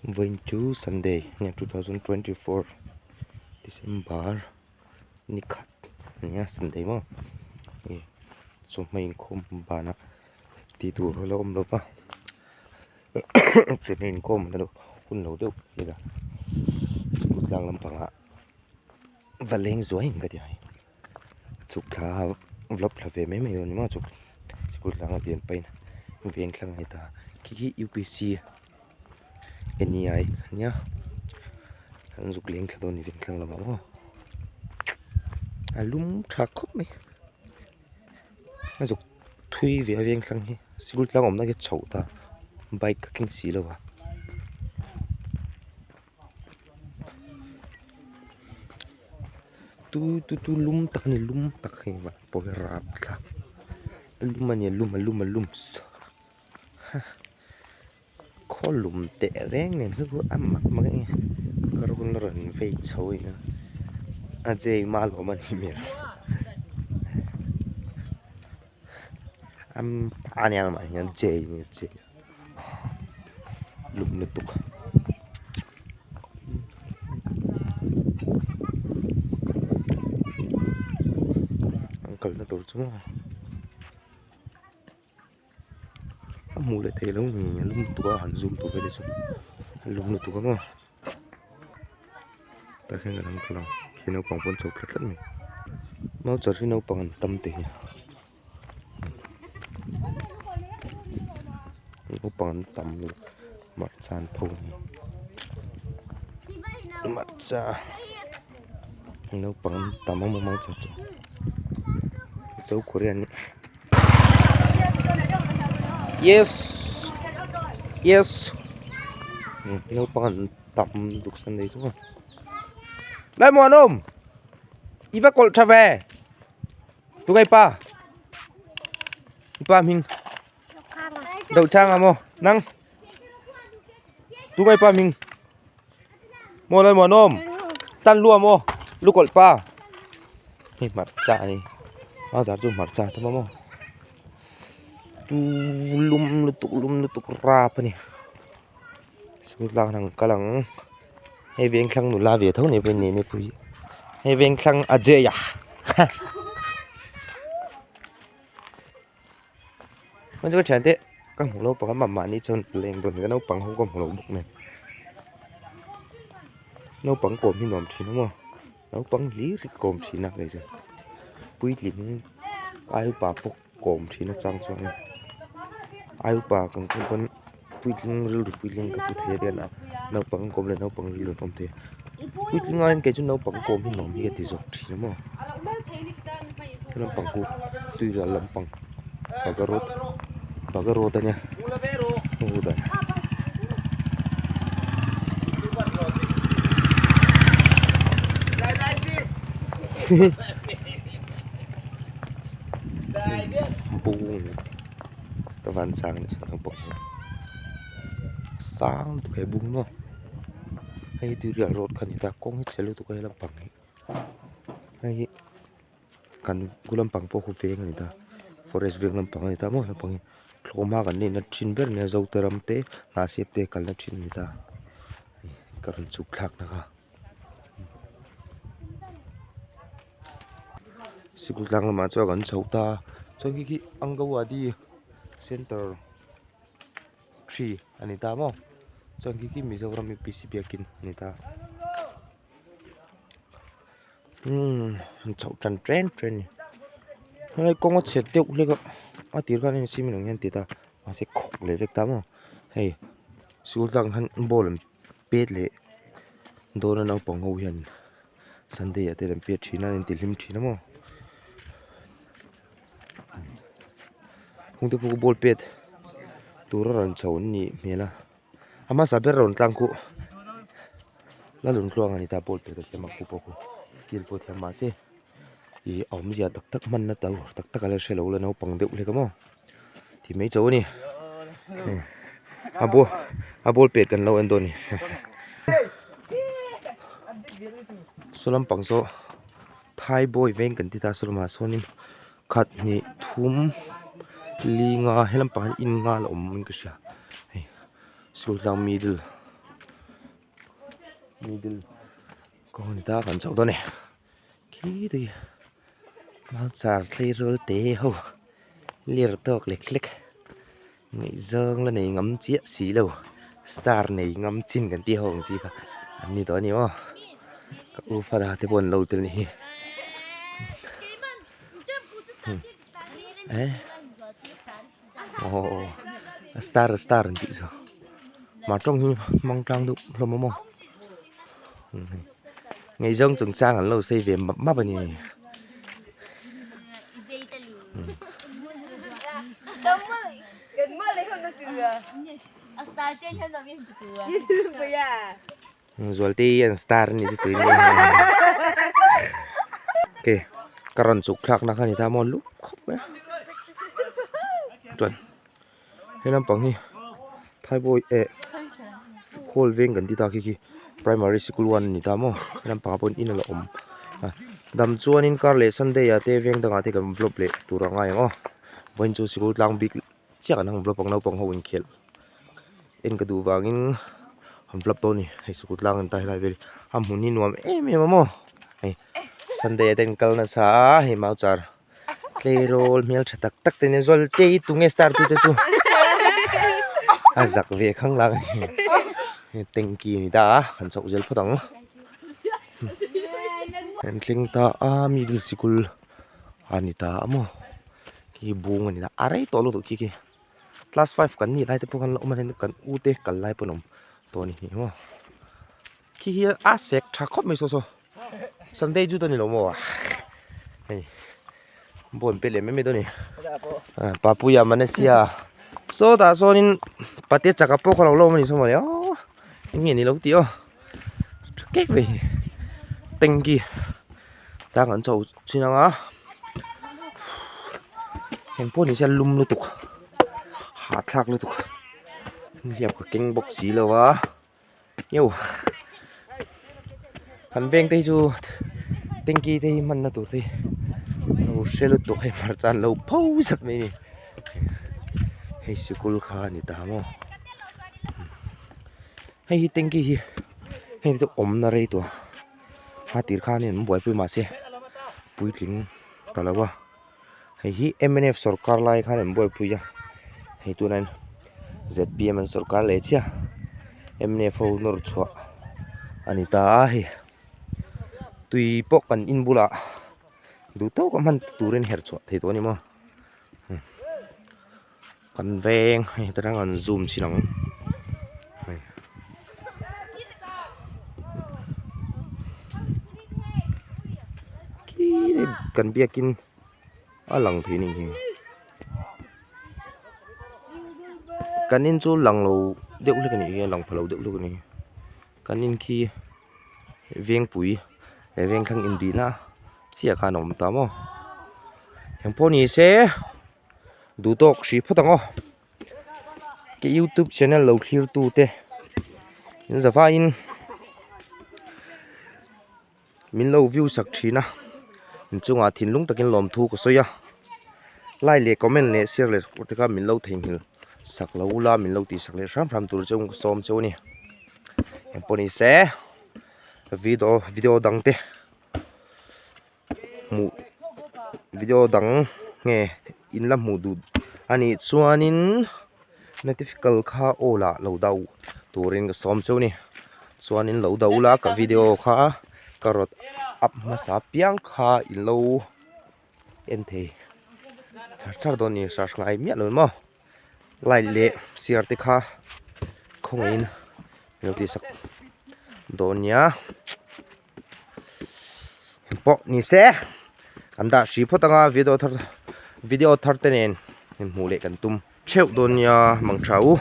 Vawiin chu Sunday nia 2024 December ni khat a nia Sunday maw ih chawhma inkhawm banah tih tur a la awm lo va chawhma inkhawm a hun lo deuh vel a sikul tlang lampangah va leng zuai ang ka ti a hei chhuk thla a vlog thla ve mai mai dawn a ni maw chhuk sikul tlang a pian pahin veng thlang a ni ta khi khi upc nei a nia an zuk leng thla dawn a ni veng thlang lamah maw a lum tha khawp mai a zuk thui ve a veng thlang hi sikul tlang awmna khi chhoh ta bike ka keng si lo a. Tu tu tu lum tak a ni lum tak hei vah pawh hi rapthlak a lum a ni a lum a lum a lum khaw lum teh reng nen hi chu a mak mak eng nge ka rawn rawn vei chho in a a jei mal awm a nih hmel a nia amah hian jei a ni jei. Lum lutuk an kalna tur chu maw a hmuh leh theih loh ni a lum lutuk a han zoom tur vel hi chu a lum lutuk a maw tah hian a lang thla lo khi naupang pawh an chho thla tlat mai nauchar hi naupang an tam teh hi. Naupang an tam lutuk hmarcha an pho a ni hmarcha naupang an tam a hmarcha chu zo korean nih yes yes naupang an tam lutuk sunday chu maw Lalmuanawm i va kawlh tha ve. Tungai pa pa hming do chang amo nang tungai pa hming mo lai mo nom tan lua mo lukol pa hei hmarcha ani a zar chu hmarcha te maw tu lum lutuk lum lutuk rap ani school tlang ang kal ang hei veng thlang nula ve tho ni pawh ni ni pui hei veng thlang Ajay a chuan ka thiante ka hmuh lo pakhat mah mahni chuan leng dawn ka naupang ho ka hmu lo bawk nen naupang kawm hi nuam thin a maw naupang hlir hi ka kawm thin a kei chu puitling ai upa pawh kawm thin atang chuan ai upa kan kawm pawn puitling rilru puitling ka pu thei a tiang a naupang kawm leh naupang rilru an awm thei a puitling aiin kei chu naupang kawm hi nuam hi ka ti zawk thin a maw lampang khu tuirial lampang baga road baga road a nia road ah bung savan sang ni sawn bawk sang lutuk he bung maw hei tuirial road kha a ni ta kawng hi chhe lutuk a he lampang hi hei hi kan khu lampang pawh khu veng a ni ta forest veng lampang a ni ta maw lampang hi thlawhhma kan neihna thin ber nia zote ram te hnahsep te kalna thin a ni ta ka rawn chhuk thlak na kha. Sikul tlang lamah chuan kan chho ta chuan khi khi Anganwadi center three a ni ta maw chuan khi khi Mizoram UPC biakin a ni ta umm han chhoh tan ṭen ṭen a ni helai kawng a chhe deuh hlek a a tir khan hei cement ang hian an ti ta mahse khawk leh vek ta maw hei sikul tlang hian ball an pet leh dawn a naupang ho hian sunday ah te an pet thin a an intihlim thin a maw hung te pawh ball pet tur a rawn chho an nih hmel a a hmasa ber rawn tlang khuh la lun tluang a ni ta ball pet a thiam ang khu pawh khu skill pawh thiam mahse ih a awmzia tak tak hmanna tur tak tak a la hre lo la naupang deuh hlek a maw. Ti mai chauh a ni a ball a ball pet kan lo en dawn a ni saw lampang saw thai bawi veng kan ti ta saw lamah sawnin khat hnih thum li nga he lampang hian in nga la awm in ka hria hei sultlang middle. Middle ka hun ta kan chho dawn e khi te khi mauchar tleirawl te ho lir tawk lek lek ngaihzawng la nei ngam chiah si lo star nei ngam chin kan tih ho ang chi kha an ni tawh a ni maw ka u fada te pawh an lo tel a ni hi eh aw a star a star an tih chu mah tawng hi hmang tlang deuh hlawm a maw ngaihzawng chungchang an lo sawi ve map map a ni. Zualte hi an star a ni chu tuin nge ok ka rawn chuk thlak na kha ni ta maw lup khawp mai a chuan he lampang hi thaibawi eh hall veng kan ti ta khi khi primary sikul one a ni ta maw he lampangah pawh in a la awm a dam chuanin kar leh sunday ah te veng dangah te kan vlog leh tur a ngai ang aw vawiin chu sikul tlang bik chiah kan hang vlog ang naupang ho inkhelh. En ka duh vangin han vlog dawn a ni hei sikul tlang an ta helai vel hi a hmun hi nuam em em a maw hei sunday ah te an kal nasa a hei mauchar tleirawl hmel tha tak tak te nen zual te hi tunge star tu te chu a zak ve khang lang a ni hei tanky a ni ta a han chhoh zel phawt ang an thleng ta a middle sikul a ni ta a maw khi bung a ni ta a rei tawh lutuk khi khi. Class five kan nih lai te pawh khan la awm a ni kan u te kal lai pawh an awm tawh a ni hi maw khi hi a sek tha khawp mai saw saw sunday chu ta ni lo maw hei ball pe leh mai mai dawn a ni papuia manesia saw tah sawnin pate chaka pawh kha lo la awm a ni saw mawle aw eng nge ni lo tih aw tha kek mai hi tanky tlang an chho chin ang a engpawh ni se a lum lutuk hahthlak lutuk hliap ka keng bawk si lo a eu kan veng te hi chu tanky te hi hmanna tur te hi lo hre lutuk hei hmarcha an lo pho zat mai a ni hei sikul kha a ni ta maw. Hei hi tanky hi heng te chu awmna rei tawh a a tir khan in an buaipui mahse puitling ta lo a hei hi mnf sawrkar lai khan an buaipui a hei tunah hian zpm an sawrkar leh chiah mnf ho nawr chhuah a ni ta a hei tui pawh kan in bulah duh tawk a hman turin herh chhuah thei tawh a ni maw. Kan veng hei heta tang an zoom chin ang hei khi kan biakin a lang thei a nih hi kan in chu lang lo deuh hlek a nih hi a lang pha lo deuh hlek a ni kan in khi vengpui leh vengthlang inbihna chiah khan a awm ta maw engpawh ni se. Duh tawk hrih phawt ang aw ka youtube channel lo thlir tu te in zavaiin min lo view sak thin a inchungah thinlung takin lawmthu ka sawi a like leh comment leh share leh support te kha min lo theihnghilh sak lo ula min lo tih sak leh hram hram tur cheu ka sawm cheu a ni engpawh ni se video video dang te. Hmuh video dang nge in la hmuh duh a nih chuanin notifical kha awl ah lo dau turin ka sawm cheu a ni chuanin lo do ula ka video kha ka rawt up hmasa piang kha in lo en thei char char dawn a ni search ngai miah lo maw like leh share te kha khawngaihin lo tih sak dawn nia. Pawh ni se an dah hri phawt anga video thar video thar te nen hmuh leh kan tum theuh dawn nia mang tha u.